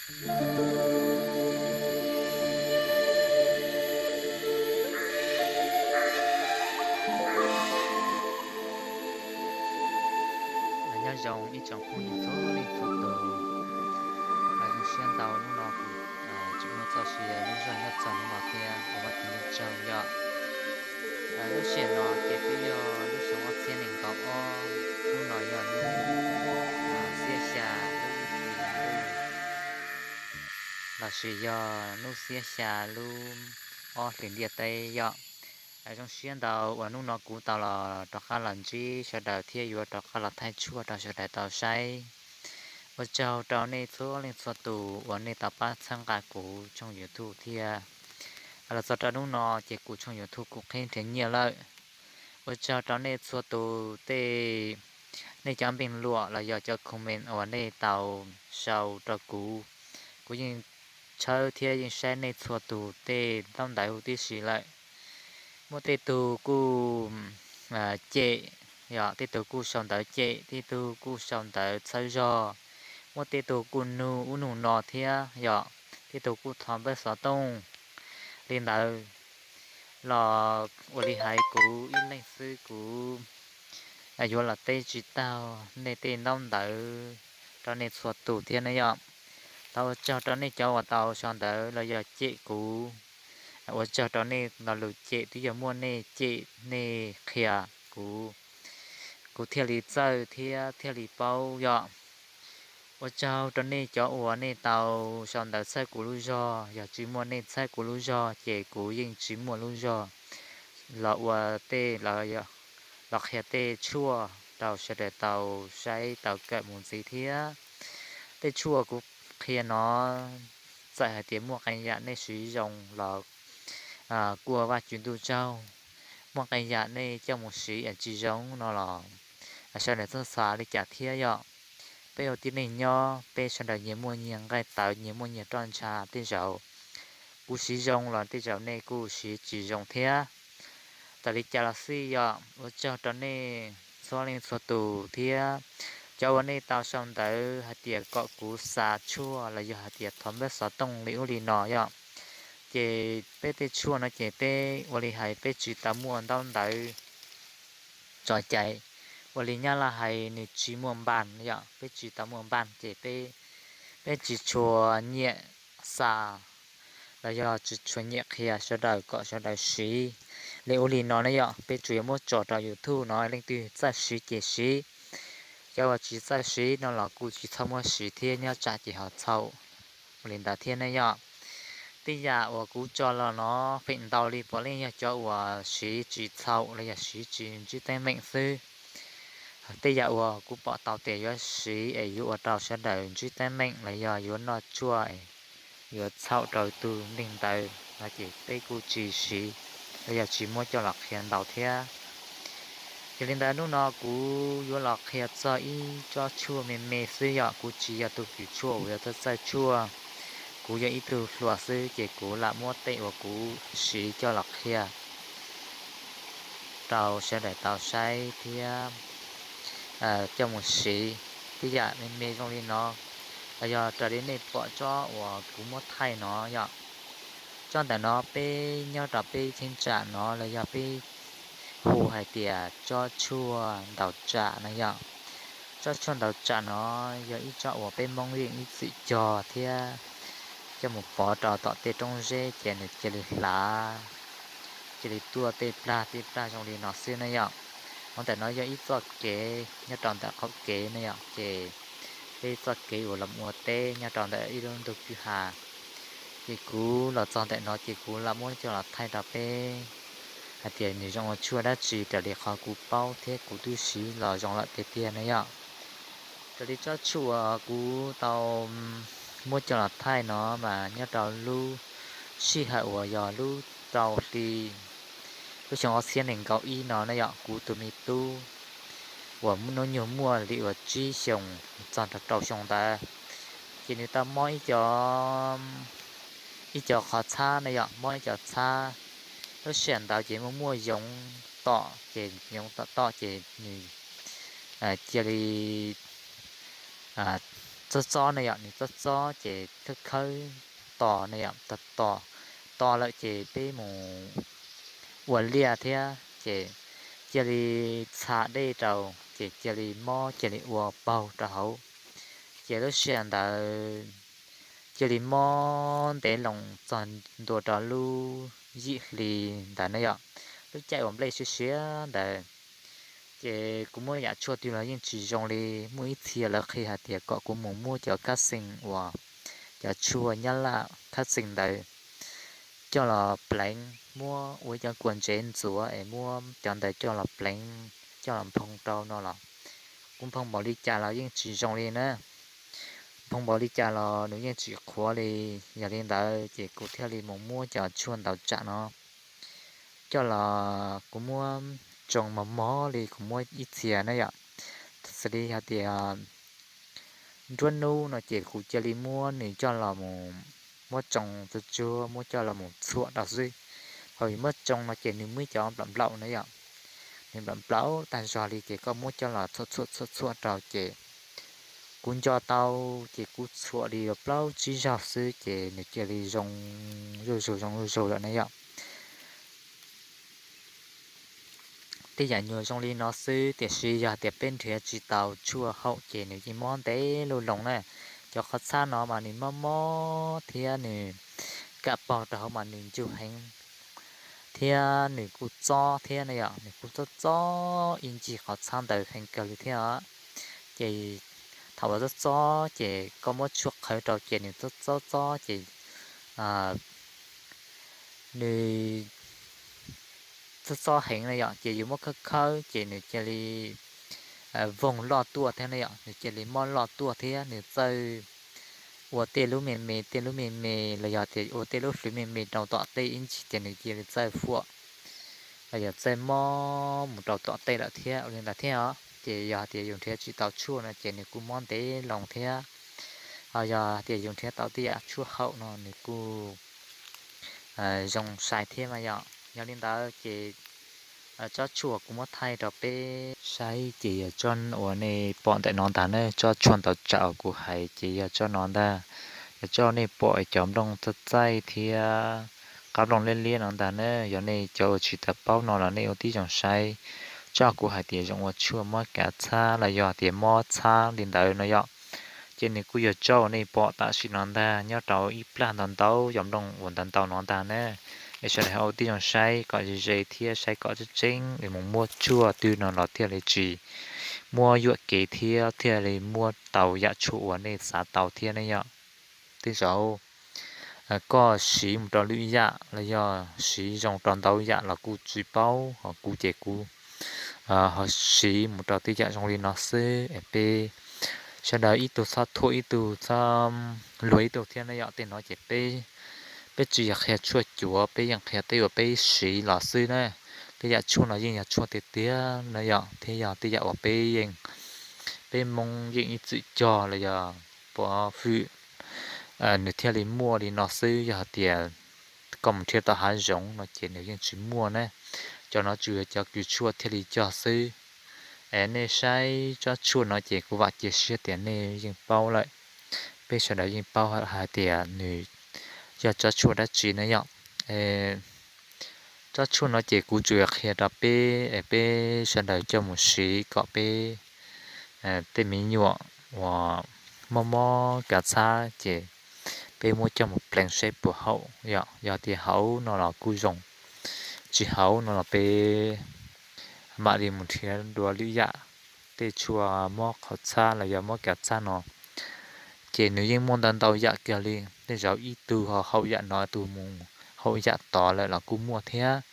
Nyob zoo ib tsoom phooj ywg txhua leej txhua tus, zoo siab ntau hnub no kuv tseem muaj txoj sia lub zog nyob txog hnub no thiab ua Vajtswv tsaug yom. Lub sij hawm no ces twb yog lub xyoo ob txhiab nees nkaum ob, hnub no yog lub xiab xya lub ib hlis ntuj, lossis yog lub xiab xya lub ob hlis ntiaj teb yom. Zoo siab ntau uas hnub no kuv tau los rov qab los ntsib sawv daws thiab yuav rov qab los thaij tshuaj rau sawv daws tau saib. Ua tsaug rau nej txhua leej txhua tus uas nej tau pab txhawb nqa kuv tshooj YouTube thiab. Los txog rau hnub no ces kuv tshooj YouTube kuj qhib nrhiav nyiaj lawm. Ua tsaug rau nej txhua tus tej, nej cov npeej luam los yog cov comment uas nej tau sau rau kuv. Kuv yeej tshawb thiab yeej saib nej txhua tus tej ntaub ntawv huv tib si lawm. Muaj tej tug kuj cem, yog tej tug kuj sau ntawv cem, tej tug kuj sau ntawv txhawb zog, muaj tej tug kuj nug ub nug no thiab yom, tej tug kuj thov npawb xov tooj. Li ntawd los ua li hais kuv ib leeg xwb kuv yuav los teb tsis tau nej tej ntaub ntawv rau nej txhua tus thiab ne yom. Tau ua tsaug rau nej cov uas tau sau ntawv los yog cem kuv. Ua tsaug rau nej lo lus cem, twb yog muaj nej cem nej qhia kuv, kuv thiaj li txawj thiab thiaj li paub yom. Ua tsaug rau nej cov uas nej tau sau ntawv txhawb kuv lub zog, yog tsis muaj nej txhawb kuv lub zog ces kuv yeej tsis muaj lub zog los ua tej, los qhia tej tshuaj rau sawv daws tau saib tau kawm mus ntxiv thiab. Tej tshuaj kuv qhia no txawm hais tias muaj qee yam nej siv zoo los kuj ua Vajtswv ntuj tsaug, muaj qee yam nej coj mus siv tsis zoo no los sawv daws txhob xav li cas thiab yom. Peb ua tib neeg nyob peb sawv daws nyias muaj nyias nqaij tawv nyias muaj nyias roj ntsha, tej zaum kuv siv zoo los tej zaum nej kuj siv tsis zoo thiab. Txawm li cas los xij yom, ua tsaug rau nej txhua leej txhua tus thiab cov uas nej tau sau ntawv hais tias kom kuv xa tshuaj los yog hais tias thov npawb xov tooj li ub li no yom. Ces peb tej tshuaj no ces peb ua li hais peb tsis tau muaj ntaub ntawv tso cai, ua li Nyab Laj hais nws tsis muaj npas yom, peb tsis tau muaj npas ces peb, peb tsis tshua nyiam xa los yog tsis tshua nyiam qhia sawv daws kom sawv daws siv li ub li no ne yom. Peb tsuas yog muab tso rau YouTube no leej twg txawj siv ces siv, cov uas tsis txawj siv no los kuj tsis txhob muab siv thiab nyob tsam ces ho txhaum. Ua li ntawd thiab ne yom. Tej yam uas kuv tso los no feem ntau li puav leej yog cov uas siv tsis txhaum los yog siv tsis ntsib teeb meem xwb. Tej yam uas kuv pom tau tias yuav siv es yuav ua rau sawv daws ntsib teeb meem los yog yuav noj tshuaj yuav txhaum rau tus neeg ntawd no ces peb kuj tsis siv, los yog tsis muab coj los qhia ntau thiab. Yog li ntawd hnub no kuv yuav los qhia txog ib tsob tshuaj me me xwb yom, kuv tsis yog tus kws tshuaj uas yog txawj txawj tshuaj, kuv yog ib tug hluas xwb ces kuv lam muab tej uas kuv siv coj los qhia rau sawv daws tau saib thiab coj mus siv. Tej yam me me zoo li no, los yog raws li nej pom tsob uas kuv muab thaij no yom. Tsob ntawm no peb nyob rau peb cheeb tsam no los yog peb hu hais tias tsob tshuaj ntaus tsam no yom. Tsob tshuaj ntaus tsam no yog ib tsob uas peb Hmoob yeej ib txwm cog thiab coj mus pov rau tom tej roob zeb ces nws cia li hlav, cia li tuaj tej plag tej plag zoo li no xwb na yom. Hov ntawm no yog ib txoj kev nyob rau ntawm qaum kev na yom, ces peb txoj kev uas los ua teb nyob rau ntawm ib lub ntug kwj ha. Ces kuv los txog ntawm no ces kuv lam muab coj los thaij rau peb hais tias nws zoo ua tshuaj dab tsi raws li qhov kuv paub thiab kuv twb siv los zoo lawm tiag tiag na yom. Raws li tsob tshuaj uas kuv tau muab coj los thaij no mas nyob rau lub sij hawm uas yog lub rau hli lub xyoo ob txhiab nees nkaum ib no na yom, kuv tus me tub uas hnub nyoog muaj li uas tsib xyoos txog rau rau xyoo ntawd, ces nws tau mob ib co, ib co qhov txhab na yom, mob ib co txhab. Lub sij hawm ntawd ces muaj muaj yoov tom, ces yoov tom tom ces nws cia li txob txob ne yom, nws txob txob ces khawb khawb to ne yom, to to, to lawm ces peb mus ua liaj thiab ces cia li txha dej rau ces cia li mob cia li ua paug rau hauv. Ces lub sij hawm ntawd cia li mob ntev loo txog ntua rau lub yim hli ntawd ne yom, lub caij uas nplej siav siav ntawd. Ces kuv muab yam tshuaj twg los yeej tsis zoo li. Muaj ib txhia lawv qhia hais tias kom kuv mus muab cov khab xeem uas cov tshuaj nyab laj khab xeem ntawd coj los pleev, muab ua ib cov kua ntsev ntxuav es muab cov ntawd coj los pleev, coj los nphoo rau no los kuv nphoo npaum li cas los yeej tsis zoo li na. Nphoo npaum li cas los nws yeej tsis qhuav li. Yog li ntawd ces kuv thiaj li mus muab cov tshuaj ntau tsam no coj los kuv muab tsoo mos mos li, kuv muab ib txhia na yom, xws li hais tias nruab nub no ces kuv cia li muab nws coj los mus, muab tsoo tsuag tsuag muab coj los mus txhuam rau xwb. Ho yog muab tsoo no ces nws muaj cov nplaum nplaum na yom, nws nplaum nplaum tag zog li ces koj muab coj los txhuam txhuam txhuam txhuam rau ces kuv nco tau ces kuv txhuam li plaub tsib zaug xwb ces nws cia li zoo zuj zus zoo zuj zus lawm na yom. Tej yam nyuag zoo li no xwb, tiam sis yog tias peb nrhiav tsis tau tshuaj haum ces nws yeej mob ntev lub loo na. Cov qhov txhab no mas nws mob mob thiab nws kam paug rau hauv mas nws ncug heev, thiab nws kuj txob thiab na yom, nws kuj txob txob ib ncig qhov txhab ntawd heev kawg li thiab. Ces thaum uas txob txob ces koj muab tshuaj qhawv rau ces nws txob txob txob ces nws txob txob heev na yom, ces yus muab khawb khawb ces nws cia li voog loj tuaj thiab na yom, nws cia li mob loj tuaj thiab nws txawj ua tej lub me me tej lub me me los yog tias ua tej lub hlwv me me rau tom tej ib ntsis ces nws cia li txawj fuam los yog txawj mob mus rau tom tej lawm thiab ua li ntawd thiab os. Ces yog tias yus nrhiav tsis tau tshuaj no ces nws kuj mob ntev loo thiab. Ho yog tias yus nrhiav tau tej yam tshuaj haum no nws kuj zoo sai thiab mas yom. Yog li ntawd ces tsob tshuaj kuv muab thaij rau peb saib ces yog tsob uas nej pom ntawm no ntag ne, tsob tshuaj ntau tsam uas kuv hais ces yog tsob no ntag. Yog tsob nej pom cov nplooj txaij txaij thiab qab nplooj liab liab no ntag ne, yog nej cov uas tsis tau paub no los nej ua tib zoo saib. Tsob kuv hais tias zoo ua tshuaj mob kav txhab los yog tias mob txhab li ntawd no yom. Ces nws kuj yog tsob uas nej pom tam sim no ntag nyob rau ib plag ntau ntau cov nplooj uas ntau ntau no ntag ne. Es sawv daws ua tib zoo saib kom ze ze thiab saib kom tseeb tseeb es mus muab tshuaj twg no los thiaj li tsis muab yuam kev thiab thiaj li muab tau yam tshuaj uas nej xav tau thiab ne yom. Tej zaum koj siv mus rau lwm yam los yog siv zoo rau ntau yam los kuj tsis paub, ho kuv ces kuv ho siv mus rau tej yam zoo li no xwb es peb sawv daws ib tug txhob thuam ib tug, txhob luag ib tug thiab na yom. Tej no ces peb, peb tsis yog qhia tshuaj cuav, peb yeej qhia tej uas peb siv los xwb na. Tej yam tshuaj no yeej yog tshuaj tiag tiag na yom, thiab yog tej yam uas peb yeej, peb Hmoob yeej ib txwm cog los yog pov hwm nws thiaj li muaj li no xwb. Yog hais tias koj mus nrhiav tau hav zoov no ces nws yeej tsis muaj na. Cov no tsuas yog cov kws tshuaj thiaj li cog xwb. Es nej saib tsob tshuaj no ces kuv vam cia siab tias nej yeej paub lawm. Peb sawv daws yeej paub hais tias nws yog tsob tshuaj dab tsi na yom. Tsob tshuaj no ces kuv tsuas qhia rau peb es peb sawv daws coj mus siv kom peb tej me nyuam uas mob mob kav txhab ces peb muab coj mus pleev saib puas haum yom. Yog tias haum no los kuj zoo, tsis haum no los peb mam li mus nrhiav dua lwm yam. Tej tshuaj mob qhov txhab los yog mob kav txhab no ces nws yeej muaj ntau ntau yam kiag li. Tej zaum ib tug ho haum yam no, ib tug mus haum yam tod lawm los kuj muaj thiab.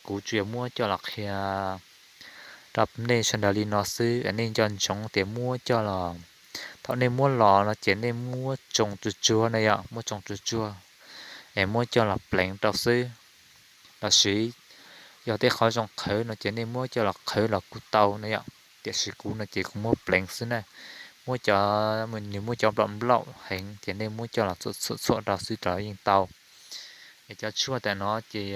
Kuv tsuas muab coj los qhia rau nej sawv daws li no xwb, nej nco ntsoov tias muab coj los, thaum nej muab los no ces nej muab tsoo tsuag tsuag na yom, muab tsoo tsuag tsuag es muab coj los pleev rau xwb. Los sis yog tej qhov zoo qhawv no ces nej muab coj los qhawv los kuj tau na yom. Tiam sis kuv no ces kuv muab pleev xwb na. Muab cov, nws muaj cov nplaum nplaum heev ces nej muab coj los txhuam txhuam txhuam rau xwb los yeej tau. Es cov tshuaj tam no ces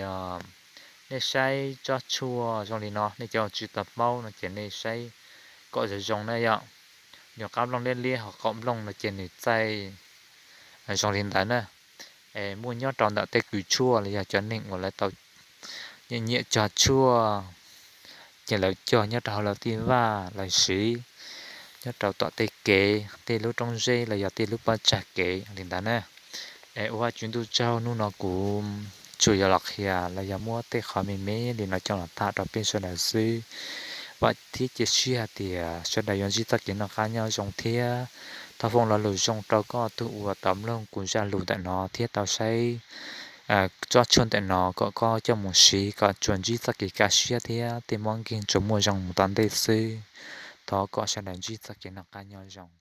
nej saib tsob tshuaj zoo li no, nej cov tsis tau paub no ces nej saib kom zoo zoo na yom. Yog qab nplooj liab liab ho qaum nplooj no ces nws txaij zoo li ntawd na. Es muaj nyob rau ntawm tej kws tshuaj los yog cov neeg uas lawv tau nyiam nyiam cog tshuaj, ces lawv cog nyob rau hauv lawv tej vaj lawv siv nyob rau tom tej kev, tej lub roob zeb los yog tej lub pob tsag kev li ntawd na. Es ua Vajtswv ntuj tsaug, hnub no kuv tsuas yog los qhia los yog muab tej qhov me me li no coj los tham rau peb sawv daws xwb. Vam thiab cia siab hais tias sawv daws yuav ntsib txoj kev noj qab nyob zoo thiab thov foom lo lus zoo rau koj tus uas tau mloog kuv zaj lus ntawm no thiab tau saib tsob tshuaj ntawm no kom koj coj mus siv kom tsuas ntsib txoj kev kaj siab thiab tej mob nkeeg tsuas muaj zoo mus tom ntej xwb. Thov kom sawv daws ntsib txoj kev noj qab nyob zoo.